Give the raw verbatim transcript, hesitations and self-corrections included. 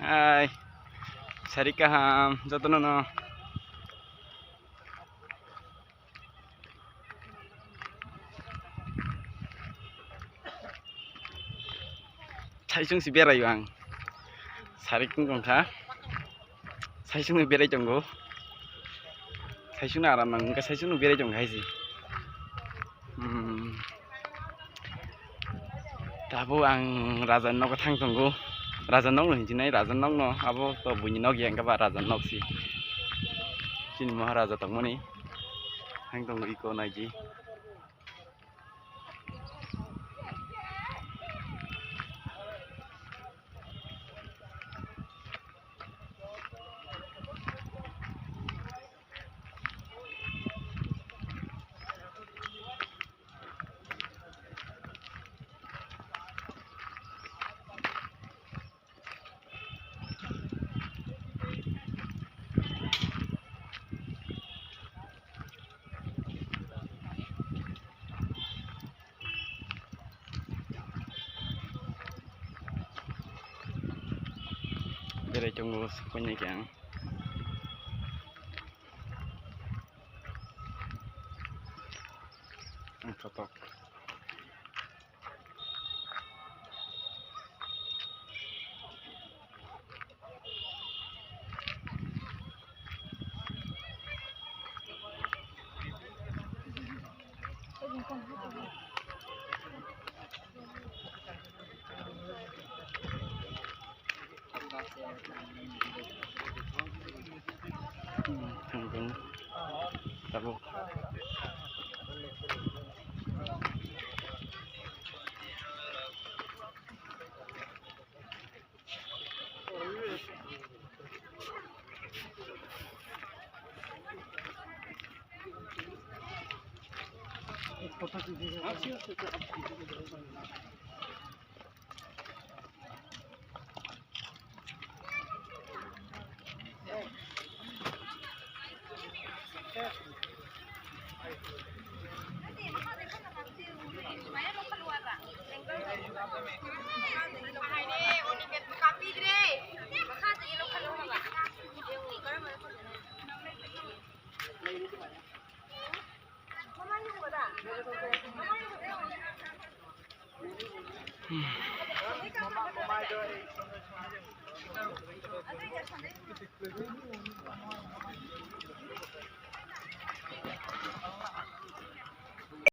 Hai. Sari kaham jotono no. Saisung si berai ang. Sari kung kong kha. Saisung ni berai tongo. Saisung ni aram nang, saisung ni berai tongo hai si. Hmm. Tabuk ang raja ni nogo thang tongo. Raja nok no hinjinai, raja nok no. Abo to buini nok ya, wngkha ba raja nok si. Chini Maharaja tongmani. Thang tongo iko naidi. Berai tongo, sokphainai khe ang. Ang kotok. Tabuk.